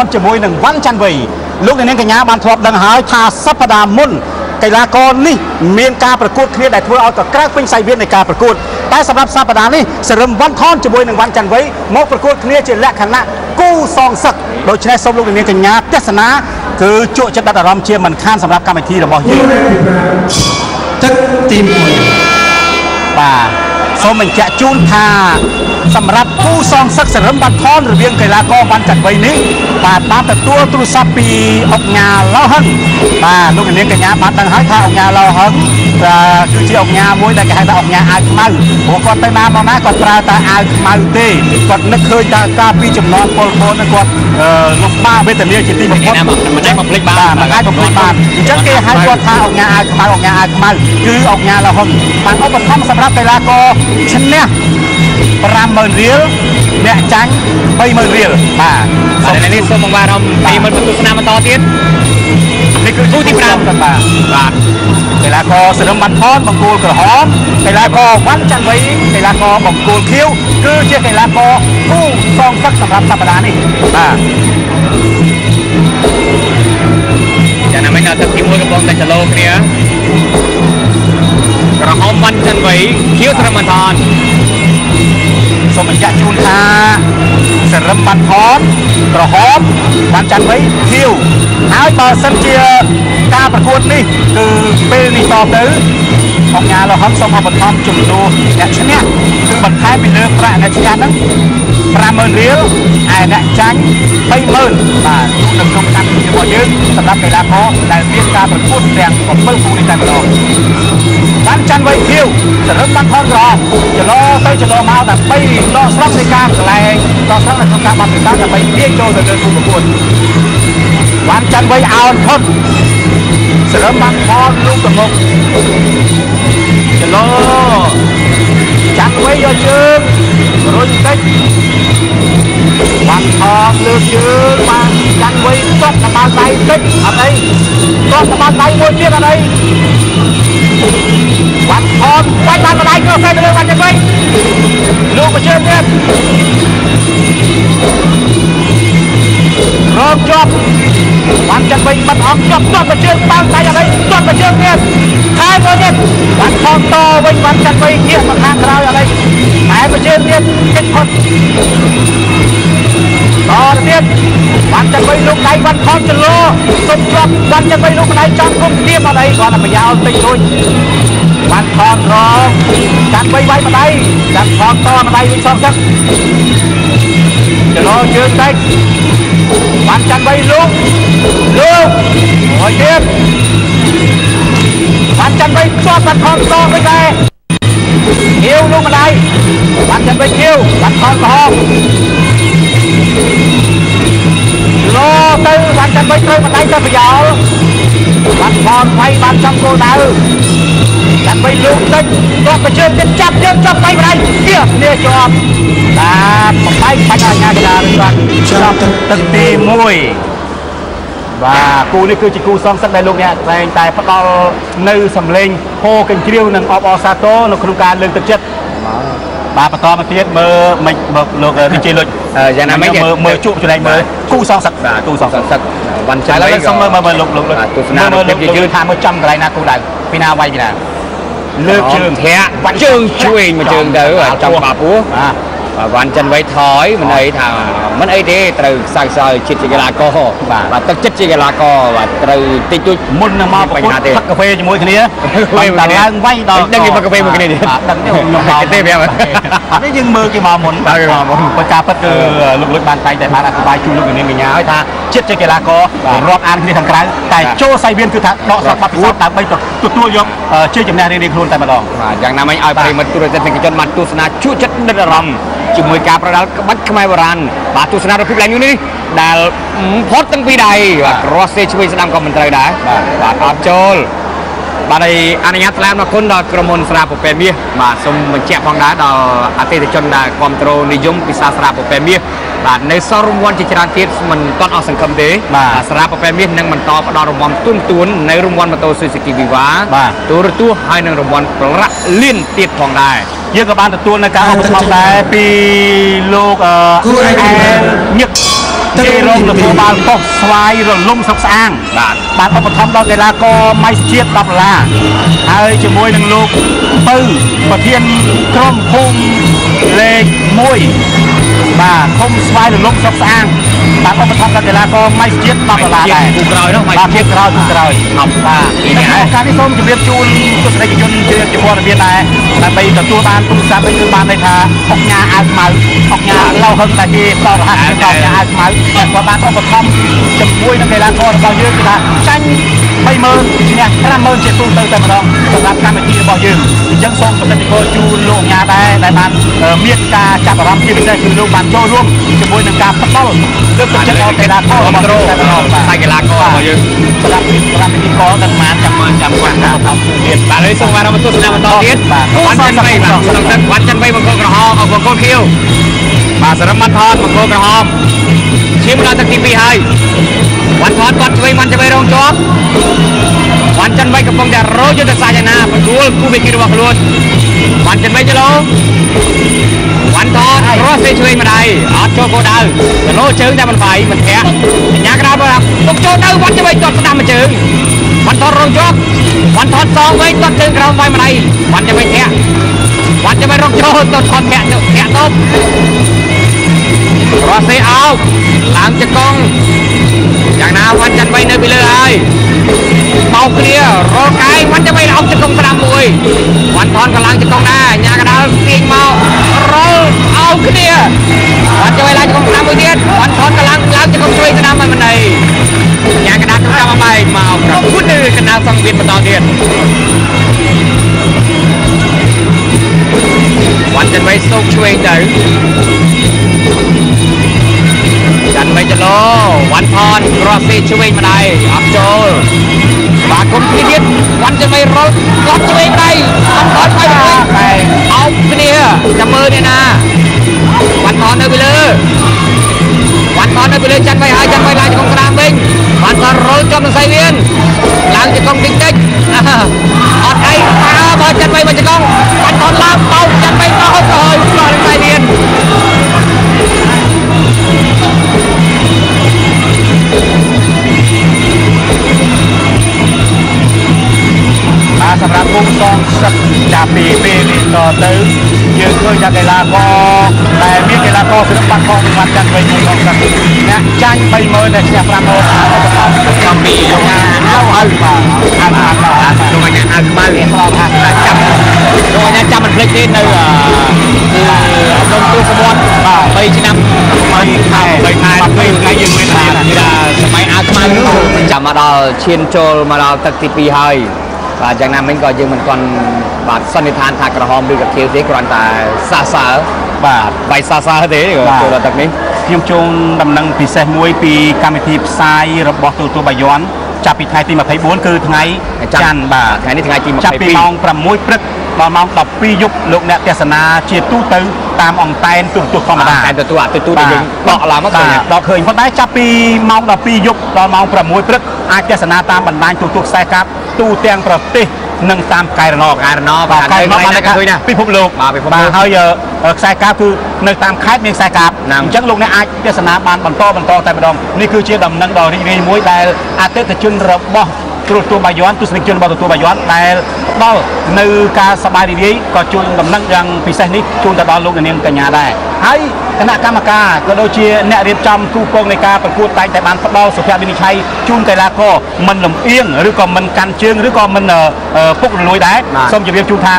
នជាមួយនឹងវ៉ាន់ច័ន្ទវៃលោកអ្នកនាងកញ្ញាបានធ្លាប់ដឹងហើយថាសប្តាហ៍មុនកីឡាករនេះមានការប្រកួតគ្នាដែលធ្វើឲ្យកក្រើកពេញសៃវៀននៃការប្រកួតតែសម្រាប់សប្តាហ៍នេះសរឹមវ៉ាន់ថនជាមួយនឹងវ៉ាន់ច័ន្ទវៃមកប្រកួតគ្នាជាលក្ខណៈគូសងសឹកដូច្នេះសូមលោកអ្នកនាងកញ្ញាទស្សនាគឺជក់ចិត្តដិតអារម្មណ៍ជាមិនខានសម្រាប់កម្មវិធីរបស់យើងទឹកទី1បាទសូមបញ្ជាក់ជូនថាសម្រាប់គូសងសឹកសរឹមវ៉ាន់ថនរវាងកីឡាករវ៉ាន់ច័ន្ទវៃនេះបាទបានទទួលទូរស័ព្ទពីអុកញ៉ាឡៅហឹងបាទលោកនាងកញ្ញាបានដឹងហើយថាអុកញ៉ាឡៅហឹងគឺជាអុកញ៉ាមួយដែលគេហៅថាអុកញ៉ាអាវខ្មៅព្រោះគាត់ទៅណាមកណាគាត់ប្រើតែអាវខ្មៅទេគាត់នឹកឃើញថាកាលពីចំនួនពលពតនឹងគាត់លំបាកវេទនាជាទីបំផុតមិនអាចបំភ្លេចបានមិនអាចបំភ្លេចបានអញ្ចឹងគេហៅគាត់ថាអុកញ៉ាអាវខ្មៅអុកញ៉ាអាវខ្មៅគឺអុកញ៉ាឡៅហឹងបានឧបត្ថម្ភសម្រាប់កីឡាករឈ្នះ50000រៀលអ្នកចាញ់30000រៀលបាទបាទនេះសូមបង្វែរអារម្មណ៍ពីមិត្តទស្សនាបន្តទៀតនេះគឺគូទី5បាទបាទកីឡាករសរឹមវ៉ាន់ថនបង្គោលក្រហមកីឡាករវ៉ាន់ច័ន្ទវៃកីឡាករបង្គោលខៀវគឺជាកីឡាករគូសងសឹកសម្រាប់សប្តាហ៍នេះបាទចាណាមិនដល់ទឹកទី1កំពុងតែចលោគ្នាក្រហមវ៉ាន់ច័ន្ទវៃខៀវសរឹមវ៉ាន់ថនសូមបញ្ជាក់ជូនថាសរឹមវ៉ាន់ថនក្រហមវ៉ាន់ច័ន្ទវៃខៀវហើយបើសិនជាការប្រកួតនេះគឺពេលនេះតទៅអង្គការលហឹងសូមឧបត្ថម្ភជំនួសអ្នកឈ្នះគឺបន្ថែមពីលើប្រាក់អ្នកឈ្នះហ្នឹង50000រៀលឯអ្នកចាញ់30000បាទនៅក្នុងកម្មវិធីរបស់យើងសម្រាប់កីឡាករដែលមានការប្រកួតទាំង7គូនេះតែម្ដងវ៉ាន់ច័ន្ទវៃខៀវសរឹមវ៉ាន់ថនក្រហមចលោទៅចលោមកដើម្បីដកស្រង់នៃការកលែងដកស្រង់នៅក្នុងការបត់ពិសោធន៍ដើម្បីទាញចូលទៅលើគូប្រកួតវ៉ាន់ច័ន្ទវៃអោនផុតសរឹមវ៉ាន់ថនលូកទៅមុខចលោច័ន្ទវៃយកជើងរុញតិចវ៉ាន់ថនលើកជើងបាទច័ន្ទវៃទាត់តបាល់ដៃតិចអត់អីទាត់តបាល់ដៃមួយទៀតអត់អីវ៉ាន់ថនបាច់បានម្ដាយក្រសេទៅលើវ៉ាន់ច័ន្ទវៃលោកមកជើងទៀតរងជាប់វ៉ាន់ច័ន្ទវៃបាត់អង្គជាប់ទាត់មកជើងបាល់ដៃអត់អីទាត់មកជើងទៀតថែមមួយទៀតវ៉ាន់ថនតវិញវ៉ាន់ច័ន្ទវៃងាកមកខាងក្រោយអត់អីថែមមកជើងទៀតគេចផុតតទៅទៀតវ៉ាន់ច័ន្ទវៃលោកដៃវ៉ាន់ថនចលោសុំជាប់វ៉ាន់ច័ន្ទវៃលោកដៃចំគុំទៀបអត់អីគាត់តែប្រយោលតិចរួចវ៉ាន់ថនរងច័ន្ទវៃវាយម្ដាយច័ន្ទថនតម្ដាយវិញសងសឹកចលោជើងតិចវ៉ាន់ច័ន្ទវៃលោកលោកមួយទៀតវ៉ាន់ច័ន្ទវៃជាប់វ៉ាន់ថនតវិញដែរខៀវលោកម្ដាយវ៉ាន់ច័ន្ទវៃខៀវវ៉ាន់ថនក្រហមលោទៅវ៉ាន់ច័ន្ទវៃត្រូវម្ដាយទៅប្រយោលវ៉ាន់ថនវាយបានចំគោលដៅច័ន្ទវៃលោកតិចទាត់ទៅជើងទៀតចាប់ជើងចាប់ដៃម្ដាយគៀគ្នាជាប់បាទបំបែកបាច់អាញាកដាឬគាត់ចាប់ទឹកទី1បាទគូនេះគឺជាគូសងសឹកដែលលោកអ្នកតែងតែផ្ដល់នៅសម្លេងហូកញ្ជ្រៀវនិងអបអរសាទរនៅក្នុងការលើកទឹកចិត្តបាទបន្តមកទៀតមើលមិនលោកឌីជេលុចយ៉ាងណាមិនមើលជក់ចំណែកមើលគូសងសឹកបាទគូសងសឹកវ៉ាន់ច័ន្ទវៃសុំមើលមើលលោកលោកទស្សនាមើលលោកយើងថាមើលចំកន្លែងណាគូដៅពីណាវាយពីណាលើកជើងធាក់ជើងឆ្វេងមួយជើងទៅចំបាពោះបាទវ៉ាន់ច័ន្ទវៃថយមិនអីថាមិនអីទេត្រូវខ្សៅខ្សោយចិត្តជាកីឡាករបាទទឹកចិត្តជាកីឡាករបាទត្រូវតិចតួចមុននឹងមកប្រកួតផឹកកាហ្វេជាមួយគ្នាបាទឡើងវាយដល់ដឹងគេផឹកកាហ្វេមួយគ្នាទៀតបាទដឹងទេខ្ញុំមកទេប្រាប់អត់ទេយើងមើលគេមកមុនបាទគេមកមុនបើការពិតគឺលោកលុចបានតែងតែបានអធិប្បាយជូនលោកនាងកញ្ញាឲ្យថាចិត្តជាកីឡាកររាប់អានគ្នាខាងក្រៅតែចូលសៃវៀនគឺថាដកស្រង់បទពិសោធន៍ដើម្បីទទួលយកជ័យជំនះរៀងៗខ្លួនតែម្ដងបាទយ៉ាងណាមិញឲ្យប្រិយមិត្តទូរទស្សនិកជនបានទស្សនាជក់ចិត្តដិតអារម្មណ៍ជាមួយការប្រដាល់ក្បាច់ខ្មែរបុរាណបាទទស្សនារូបភាពឡើងនេះដែលផុតទាំងពីរដៃបាទក្រសេឆ្វេងស្ដាំក៏មិនត្រូវដែរបាទអត់ចូលបាទហើយអនុញ្ញាតថ្លែងអរគុណដល់ក្រុមហ៊ុនស្រាពពែមាសបាទសូមបញ្ជាក់ផងដែរដល់អតិថិជនដែលគាំទ្រនិយមពិសាស្រាពពែមាសបាទនៅសល់រង្វាន់ជាច្រើនទៀតមិនទាន់អស់សង្ឃឹមទេបាទស្រាពពែមាសនឹងបន្តផ្ដល់រង្វាន់ទួនៗនៅរង្វាន់ម៉ូតូ Suzuki Viva ទូរទស្សន៍ហើយនឹងរង្វាន់ប្រាក់លានទៀតផងដែរ យើងក៏បានទទួលនៅការឧបត្ថម្ភដែរពីលោកអែលញឹក គេរងនគរបាលប៉ុស្តិ៍ស្វាយរលំស្រុកស្អាងបាទបានឧបត្ថម្ភដល់កីឡាករម៉ៃជាតិ10ដុល្លារហើយជាមួយនឹងលោកពៅប្រធានក្រុមភូមិលេខ1បាទឃុំស្វាយរលំស្រុកស្អាងបាទឧបត្ថម្ភដល់កីឡាករម៉ៃជាតិ10ដុល្លារដែរគូក្រោយនោះបាទគូក្រោយគូក្រោយបាទការនេះសូមជម្រាបជូនទស្សនិកជនជាព័ត៌មានដែរដើម្បីទទួលបានទូរស័ព្ទនេះគឺបានន័យថាអុកញ៉ាអាវខ្មៅអុកញ៉ាឡៅហឹងតែគេផ្ដល់រហ័សអុកញ៉ាអាវខ្មៅគាត់បានឧបត្ថម្ភជាមួយនឹងកីឡាកររបស់យើងគឺថាចាញ់30000ឈ្នះ50000ជាទូទៅតែម្ដងសម្រាប់កម្មវិធីរបស់យើងអញ្ចឹងសូមប្រសិទ្ធិពលជូនលោកញ៉ាដែរដែលបានមានការចាប់អារម្មណ៍ជាពិសេសគឺលោកបានចូលរួមជាមួយនឹងការផ្ដល់លើកទឹកចិត្តដល់កីឡាកររបស់យើងតែម្ដងបាទកីឡាកររបស់យើងសម្រាប់ពិធីករទាំងម៉ានចាំគាត់តាមទៀតបាទហើយសូមបានមកទស្សនាបន្តទៀតវ៉ាន់ច័ន្ទវៃបាទក្នុងទឹកវ៉ាន់ច័ន្ទវៃបង្គោលក្រហមបង្គោលខៀវបាទសរមថនបង្គោលក្រហមឈាមដល់ទឹកទី2ហើយវ៉ាន់ថនគាត់ឆ្វេងវ៉ាន់ឆ្វេងរងជាប់វ៉ាន់ច័ន្ទវៃកំពុងតែរោយុទ្ធសាស្ត្រយ៉ាងណាបដួលគូវិគីរបស់ខ្លួនវ៉ាន់ច័ន្ទវៃចលោវ៉ាន់ថនរស់សេឆ្វេងម្ដាយអត់ចូលគោលដៅចលោជើងតែមិនបាយមិនធាក់ញ៉ាក្រៅមកពុកចូលទៅវ៉ាន់ច័ន្ទវៃទាត់ស្ដាំមួយជើងវ៉ាន់ថនរងជាប់វ៉ាន់ថនសងវិញទាត់ជើងក្រោមវាយម្ដាយវ៉ាន់ច័ន្ទវៃធាក់វ៉ាន់ច័ន្ទវៃរងចូលទាត់ថនធាក់ធាក់តបរស់សេអោបឡើងជង្គង់យ៉ាងណាវ៉ាន់ច័ន្ទវៃនៅពីលើហើយបោកគ្នារលកែងវ៉ាន់ច័ន្ទវៃអោបជង្គង់ស្ដាំមួយវ៉ាន់ថនក៏ឡើងជង្គង់ដែរញ៉ាកដាលទាញមករលអោបគ្នាវ៉ាន់ច័ន្ទវៃឡើងជង្គង់ស្ដាំមួយទៀតវ៉ាន់ថនក៏ឡើងជង្គង់ឆ្វេងស្ដាំមិនមិនអីញ៉ាកដាលចាំអំបែកមកប្រគួតនៅកណ្ដាលសង្វៀនបន្តទៀតវ៉ាន់ច័ន្ទវៃសូកឆ្វេងទៅច័ន្ទវៃចលោវ៉ាន់ថនក្រោះស៊ីឆ្វេងម្ដាយអត់ចូលបាទគុំគ្នាទៀតវ៉ាន់ច័ន្ទវៃរលគាត់ឆ្វេងម្ដាយវ៉ាន់ថនไปវិញអោបគ្នាចាំមើលនេះណាវ៉ាន់ថននៅពីលើវ៉ាន់ថននៅពីលើច័ន្ទវៃហើយច័ន្ទវៃឡើងជង្គង់ស្ដាំវិញវ៉ាន់ថនរលជាប់នឹងសៃវៀនឡើងជង្គង់តិចតិចអត់អីបើច័ន្ទវៃមកជង្គង់វ៉ាន់ថនឡើងបោកច័ន្ទវៃបោកទៅហើយផ្លោះនឹងសៃវៀនបាទសម្រាប់គូសងសឹកចាប់ពីពេលនេះតទៅយើងឃើញថាកីឡាករដែលមានកីឡាករសិល្បៈផងវ៉ាន់ច័ន្ទវៃមួយសងសឹកអ្នកចាញ់30000ដែលឈ្នះ50000អត់ ចំពីលោកអាវហើយបាទអាវបាទលោកអាវខ្មៅចាំលោកអាចាំមិនភ្លេចទេនៅគឺអំឡុងទូសម្បត្តិបាទ3ឆ្នាំ3ខែ3ខែ3ថ្ងៃយើងមានសម័យអាវខ្មៅនោះចាំមកដល់ឈានចូលមកដល់ទឹកទី2ហើយបាទយ៉ាងណាមិញក៏យើងមិនទាន់បាទសន្និដ្ឋានថាក្រហមឬក៏ខៀវទេគ្រាន់តែសាសើបាទបាយសាសើទេចូលដល់ទឹកនេះខ្ញុំជូនដំណឹងពិសេសមួយពីកម្មវិធីផ្សាយរបស់ទូរទស្សន៍បាយ័នចាប់ពីថ្ងៃទី24គឺថ្ងៃច័ន្ទបាទថ្ងៃនេះថ្ងៃទី22ចាប់ពីម៉ោង6ព្រឹកដល់ម៉ោង12យប់លោកអ្នកទស្សនាជាទូទៅតាមអង្តែនទូរទស្សន៍ធម្មតា តែទូអាទូទូដែលយើងដកឡើងមកឃើញដកឃើញប៉ុន្តែចាប់ពីម៉ោង12យប់ដល់ម៉ោង6ព្រឹកអាចទស្សនាតាមបណ្ដាញទូរទស្សន៍ខ្សែកាបទូទាំងប្រទេសនិងតាមកែរណកែរណបាទកែរណបានឃើញណាពិភពលោកបាទពិភពលោកហើយខ្សែកាបគឺនៅតាមខេត្តមានខ្សែកាបអញ្ចឹងលោកអ្នកអាចទស្សនាបានបន្តតែម្ដងនេះគឺជាដំណឹងដ៏រីករាយមួយដែលអតិថិជនរបស់ទូរទស្សន៍បាយ័នទស្សនិកជនរបស់ទូរទស្សន៍បាយ័នដែលផ្ដល់នៅការសប្បាយរីករាយក៏ជូនដំណឹងយ៉ាងពិសេសនេះជូនទៅដល់លោកនាងកញ្ញាដែរហើយគណៈកម្មការក៏ដូចជាអ្នករៀបចំគូពងនៃការប្រកួតតែងតែបានផ្ដល់សុភវិនិច្ឆ័យជូនកីឡាករមិនលំអៀងឬក៏មិនកាន់ជើងឬក៏មិនពុករលួយដែរសូមជម្រាបជូនថា